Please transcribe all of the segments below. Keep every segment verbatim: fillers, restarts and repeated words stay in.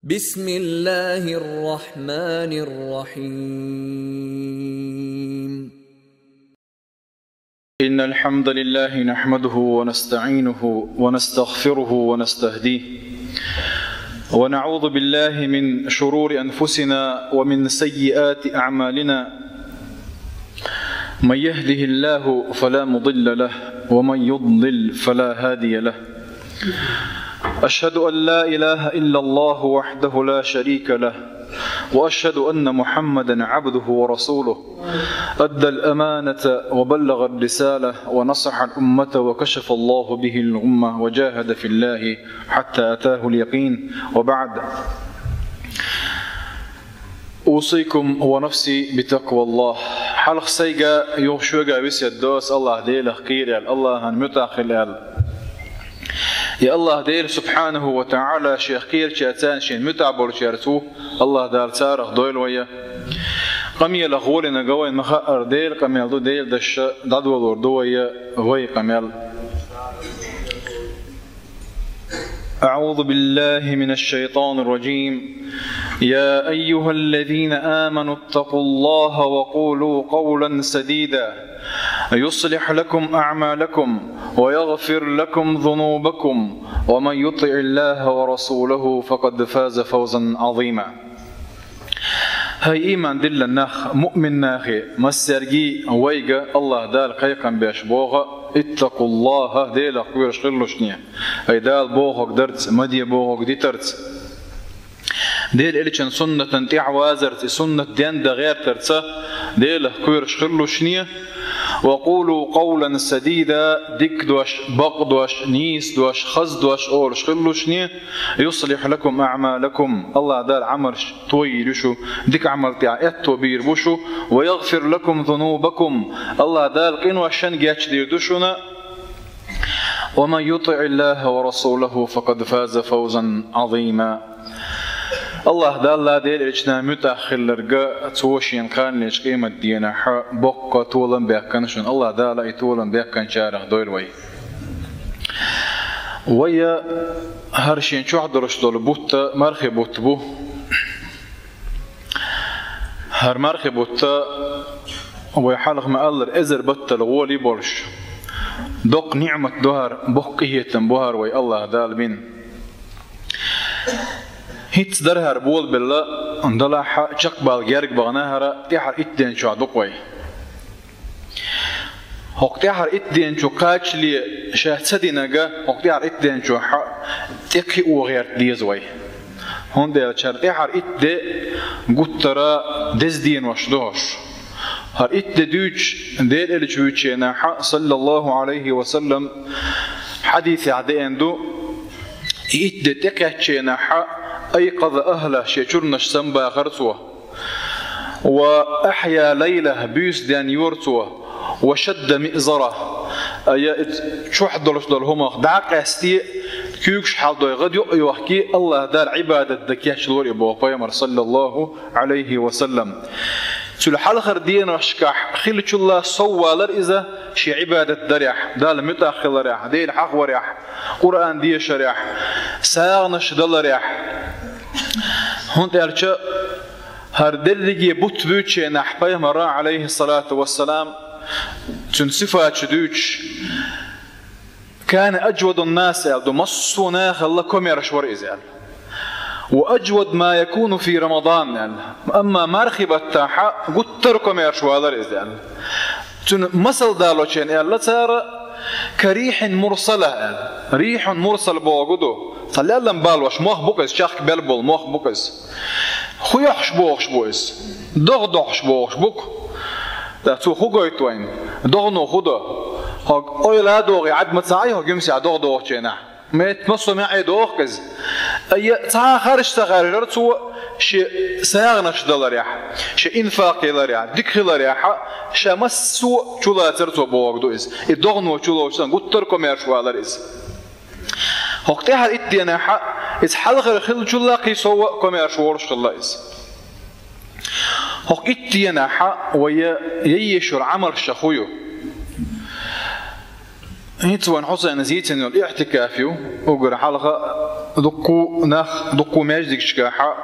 بسم الله الرحمن الرحيم. إن الحمد لله نحمده ونستعينه ونستغفره ونستهديه، ونعوذ بالله من شرور أنفسنا ومن سيئات أعمالنا. من يهده الله فلا مضل له، ومن يضلل فلا هادي له. أشهد أن لا إله إلا الله وحده لا شريك له، وأشهد أن محمدا عبده ورسوله، أدى الأمانة وبلغ الرسالة ونصح الأمة وكشف الله به الغمة وجاهد في الله حتى أتاه اليقين، وبعد. أوصيكم ونفسي بتقوى الله. Хьалха сайга, юха шуьга весет до ас АллахӀ Делах кхера аьлла, АллахӀан муьтӀахь хила аьлла. И АллахӀ Дела субхьанаху ва таӀала шех кхерачаьрца царна шен муьтӀахь болчаьрца ву, АллахӀ Дала царах дойла вай. Къамелах гӀоле нагахь вайна ма хаъара, Делан къамел ду, Делан дешаца дӀадолор ду вай, вай къамел. أعوذ بالله من الشيطان الرجيم. يا أيها الذين آمنوا اتقوا الله وقولوا قولا سديدا يصلح لكم أعمالكم ويغفر لكم ذنوبكم ومن يطع الله ورسوله فقد فاز فوزا عظيما. ХӀай иман дилла нах, муъмин нахе, массаьрга а вайга а АллахӀ Дала кхайкхам беш боху: اتقوا الله, Делах кхоьруш хилалаш шуна. ХӀай Дала бохург дарца, ма де бохург дитарца, Делан Элчан суннатан тӀаьхьа вазарца, и суннат денда гӀертарца Делах кхоьруш хилалаш шуна. وقولوا قولا سديدا, дика дош, бакъ дош, нийса дош, хаза дош олуш хилалаш шуна. يصلح لكم أعمالكم, АллахӀ Дала Ӏамалш тойийр ю шу, дика Ӏамал тӀехь аьтто бийр бу шу. ويغفر لكم ذنوبكم, АллахӀ Дала къиношна гечдийр ду шуна. ومن يطع الله ورسوله فقد فاز فوزا عظيما. АллахӀ Далла, Делан Элчана муьтӀахь хилларг, цо шена кханлечу къематдийнахь боккха толам баьккхина шуна. АллахӀ Дала и толам баьккхинчарах дойла вай. Вай хӀара шен чохь долуш долу бутт мархи бутт бу. ХӀара мархи бутт, вай хьалха ма-аллара, эзар баттал гӀоле болуш, доккха ниӀмат ду хӀара, боккха къинхетам бу хӀара вай АллахӀ Дала бина. ХӀинца дара хӀара болабелла, делахь а чекхбала герга бахана хӀара, тӀаьхьара итт ден чохь ду-кх вай. ХӀокху тӀаьхьара итт ден чу кхачале ша ца динарг, хӀокху тӀаьхьара итт ден чохь тӀекхио гӀерта деза вай. ХӀунда аьлча хӀара тӀаьхьара итт де гуттара а деза денош ду хӀорш. ХӀара итт де дуьйцуш, Делан Элча вуьйцучу хенахь, саллаллаху Ӏалайхи ва саллам, хьадисехь деана ду, и итт де тӀекхаьччу хенахь, أيقظ أهله, шен чурнаш самабахара цо. وأحيا ليله, буьйса ден йора цо. وشد مئزره, я, иза чохь долуш долу хӀуманах дӀа а къаьсте, куьйгаш хьалдой, гӀадъюъ а йохкий, АллахӀ Далла Ӏибадат дан кечлора и боху пайхамар, саллаллаху Ӏалайхи ва саллам. Цуьнан хьалхара деношкахь хиллачул а сов валара иза шен Ӏибадат дарехь, Далла муьтӀахь хиларехь, Дела хьахаварехь, Къуръан дешарехь, сагӀанаш даларехь. ХӀунда аьлча хӀара дерриге бутт буьйцучу хенахь пайхамара, Ӏалайхиссалату вассалам, цуьнан сифаташ дуьйцуш, كان أجود الناس аьлла ду, массо а нахалла комаьрша вара иза аьлла. وأجود ما يكون في رمضان аьлла. Амма мархи баттахь гуттар а комаьрша валара иза аьлла. Цуьнан масал далочун аьлла цара, كريح مرسلة аьлла. Рихьун мурсал бохург ду. Цхьа леллам балош мох бу-кх иза, чехка бел болу мох бу-кх иза. Ху йохьуш бохуш бу иза. ДогӀа дохьуш бохуш бу-кх. Да, цо ху гойту вайна. ДогӀано ху до. ХӀокху ойла а догӀий, Ӏад ма ца Ӏай хӀокху юьмсехь догӀа дохучу хенахь. Метта массо а маьӀӀе доху-кх иза. Ай, цхьа а харш ца харжара цо шен сагӀанаш даларехь, шен инфакъ яларехь, дика хиларехь, ша массо а чулацара цо бохург ду иза. И догӀано чулоцуш санна, гуттар а комаьрша валара иза. ХӀокху тӀаьхьара итт денахь иза хьалхара хиллачул а кхин сов а комаьрша волуш хилла иза. ХӀокху итт денахь вай ян езаш йолу Ӏамалш хӀун ю? ХӀинца вайн Хьусайна зийцина йолу иӀтикаф ю, уггар хьалха Дуккху нах, дуккху маьждигашкахьа,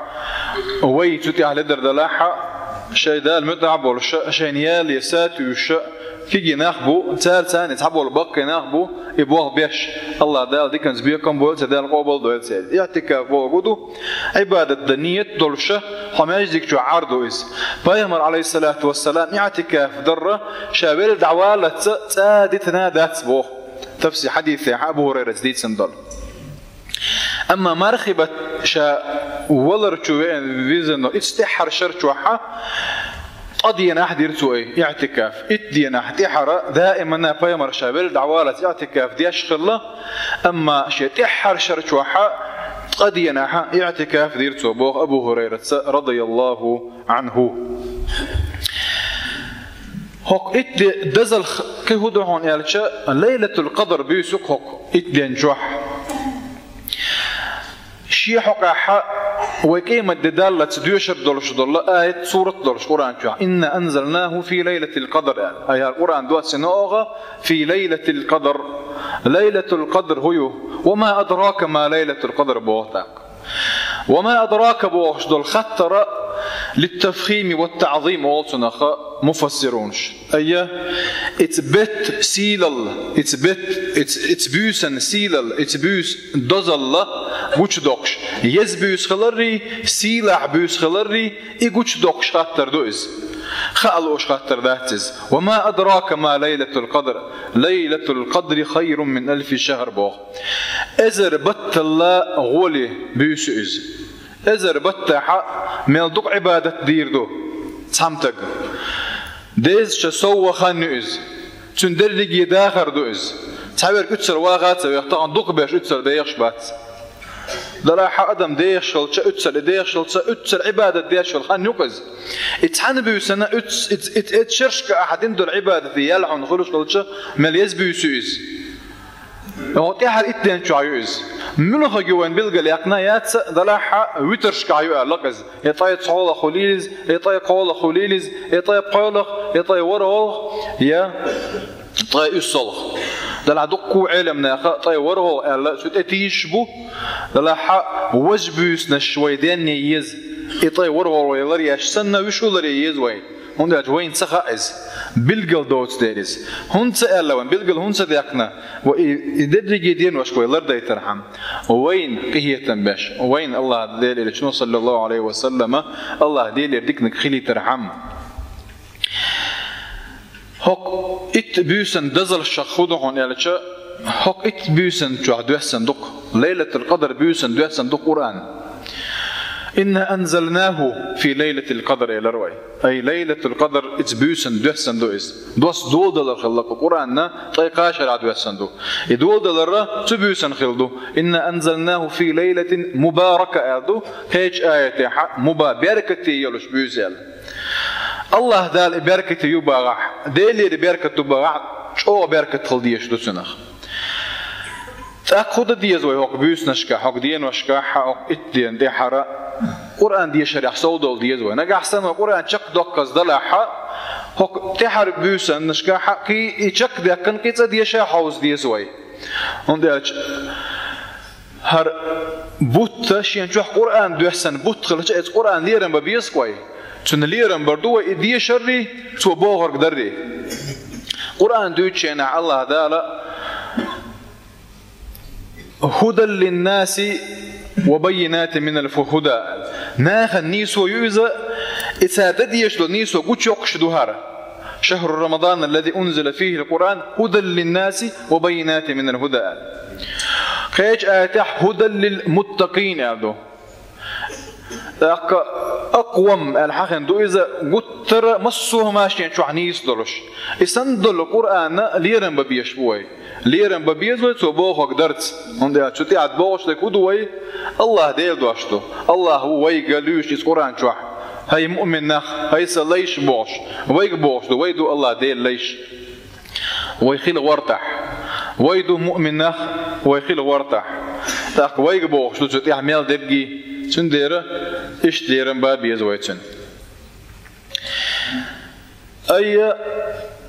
вай цу тӀехь ледар далахьа, шайн Дала муьтӀахь болуша, шайна яле сатуьйша, кегий нах бу, цара царна цхьаболу баккхий нах бу, и болх беш, Аллах Дала диканца бекхам бойла церан, Дала къобал дойла церан. Иътикаф бохург ду, Ӏибадат дан ният долуша, хьо маьждиг чохь Ӏар ду иза. Пайхамар, алейхиссалату вассалам, иътикаф дарра, ша велла дӀаваллалц цӀа дитина дац боху. Тафсир хьадисехь Абу Хурайрас дийцина долу. Амма мархибат ша валар чу веана визина, ицу тӀаьххьара шар чохьа, ткъа денахь дира цо и иътикаф. Итт денахь тӀаьххьара даимана пайхамар ша велла дӀаваллалц иътикаф деш хилла, амма шен тӀаьххьара шар чохьа ткъа денахьа иътикаф дира цо, боху Абу Хурайраца, радияллаху анху. ХӀокху итт де дазалх кхин хӀун ду хьуна аьлча, Лайлатул Къадр буьйсу хӀокху итт ден чохь. Шен хьокъехьа вай къемат де даллалц доьшур долуш долу аят, сурат долуш Къуръан чохь: «Инна анзалнаху фи лайлатил къадр», аьлла. Ай, хӀара Къуръан доссина оха фи лайлатил къадр. Лайлатул къадр хӀун ю? «Ва ма адрака ма лайлатул къадр», боху тӀаккха. «Ва ма адрака» бохуш долу хаттара литтафхими ва таъзим олу цунах муфассирунаш. Айя, ица бетт сийлалла, ица бетт, ица, ица буьйсан сийлалла, ица буьйса дозалла гучудоккхуш, еза буьйса хиларрий, сийлахь буьйса хиларрий, и гучудоккхуш хаттар ду иза. Хаа лууш хаттар дац иза. «Ва ма адрака ма лайлатул къадр. Лайлатул къадри хайрун мин алфи шахр», боху. Эзар батталла гӀоли буьйсу иза. Эзар баттахьа мел дукха Ӏибадат дийр ду цхьамтаг. Дезача сов вахан ю иза. Цуьнан дерриге дахар ду иза. Цхьаверг уьццар ваха а ца вех, тахана дукха беш уьццар дехаш бац. Далахьа адам дехаш хилча, уьццар и дехаш хилча, уьццар Ӏибадат деш хила хан юкъа иза. И цхьана буьйсана уьц-, и, и, и шершка ахьа дина долу Ӏибадат ял хьуна хуьлуш хилча, мел еза буьйсу иза. Оха тӀаьхьара итт ден чохь ю иза. Муьлхаг ю вайн билгал яьккхина яц, далахьа витаршкахь ю аьлла иза. Я ткъе цхьолах хуьлийла иза, я ткъе кхолах хуьлийла иза, я ткъе пхоьлах, я ткъе ворхӀолах, я ткъе уьссалах. Далахьа дуккху Ӏеламнаха ткъе ворхӀолах аьлла, цу тӀе тийшаш бу. Далахьа важа буьйсанаш вай денне еза. И ткъе ворхӀолах вай ларъеш санна, вуьш а ларъе еза вай. ХӀунда аьлча вайна ца хаьа иза. Билггал доцу дела иза. ХӀунда ца аьлла вайна, билггал хӀунда ца даьккхина? Ва и, и дерриге деношка вай лардайтархьама, вайна къинхетам беш, вайна Аллах Делан элчано, саллаллаху алейхи ва саллама, Аллах Делера диканиг хилийтархьама. ХӀокху итт буьйсан дазалшах хӀун ду хьуна аьлча, хӀокху итт буьйсан чохь доьссан ду-кх. Лайлатул Къадр буьйсан доьссан ду-кх Къуръан. «Инна анзалнаху фи лайлатил къадр», элира вай. Ай, Лайлатул Къадр, иза буьйсан доьссан ду иза. Дос доладалар хилла-кх Къуръанна, ткъе кхаа шарахь доьссан ду. И доладалар цу буьйсан хилла ду. «Инна анзалнаху фи лайлатин мубарака», аьлла ду, кхечу аятехьа, муба-, беркате йолуш буьйса аьлла. Аллах Дала и беркате ю бахахь, Делера беркат ду бахахь, чӀогӀа беркат хила дезаш ду цунах. ТӀаккха хӀун дан деза вай хӀокху буьйсанашкахь, хӀокху деношкахь, хӀокху итт ден тӀаьхьара? Къуръан дешарехь совдала деза вай. Нагахь санна Къуръан чекхдоккхаза далахьа, хӀокху тӀаьхьара буьйсанашкахь кхин и чекхдаьккхина кхин цӀа деша хьовза деза вай. ХӀунда аьлча хӀара бутт, шен чохь Къуръан доьссан бутт хилча, иза Къуръан лерам бан беза-кх вай. Цунна лерам бар ду вай и дешаррий, цо бохург даррий. Къуръан дуьйцучу хенахь Аллах Дала: «Худал линнаси ва баййинатин минал фу-, худа». Нахана нийсо ю иза, и цара дан дезаш долу нийсо гучуйоккхуш ду хӀара. «Шахру Рамадан аллази унзила фихил Къуръан худал линнаси ва баййинатин минал худа», аьлла. Кхечу аятехь «худал лил муттакъин» аьлла ду. ТӀаккха «акъвам» аьлла хьахина ду иза, гуттара массо а хӀума шен чохь нийса долуш. И санна долу Къуръанна лерам бан безаш бу вай. Лерам бан беза вай цо бохург дарца. ХӀунда аьлча цу тӀехь бохуш дерг хӀун ду вай? Аллах Делан дош ду. Аллах ву вайга луьйш иза Къуръан чохь. «ХӀай муъмин нах, хӀай сан лайш» бохуш, вайга бохуш ду, вай ду Аллах Делан лайш. Вай хила гӀортахь. Вай ду муъмин нах, вай хила гӀортахь. ТӀаккха вайга бохуш ду цу тӀехь мел дерриг, цундела иштта лерам бан беза вай цуьнан. Айя,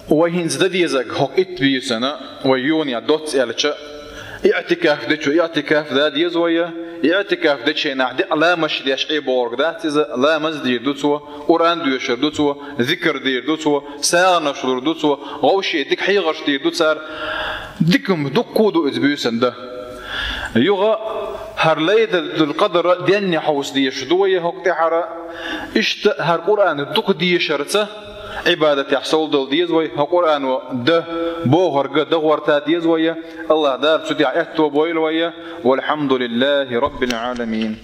вай хӀинца дан дезарг хӀокху итт буьйсанна, вай юха доцца аьлча, иътикаф дечо иътикаф дан деза вай, иӀтикаф дечу хенахь дика ламазаш деш Ӏе бохург дац иза, ламаз дийр ду цо, Къуръан доьшур ду цо, зикр дийр ду цо, сагӀанаш лур ду цо, вовшийн дика хьехарш дийр ду цара. Дика-м дуккха а ду иза буьйсанна дан. Юха хӀара Лайлатул-Къадр денна хьовса дезаш ду вай хӀокху тӀаьхьара. Иштта хӀара Къуръан дукха дешарца Ӏибадатехь совдала деза вай, хӀокху Къуръано дан бохург дан гӀерта деза вай. АллахӀ Дала цу тӀехь аьтто бойла вай. ВалхьамдулиллахӀи Раббил Ӏаламин.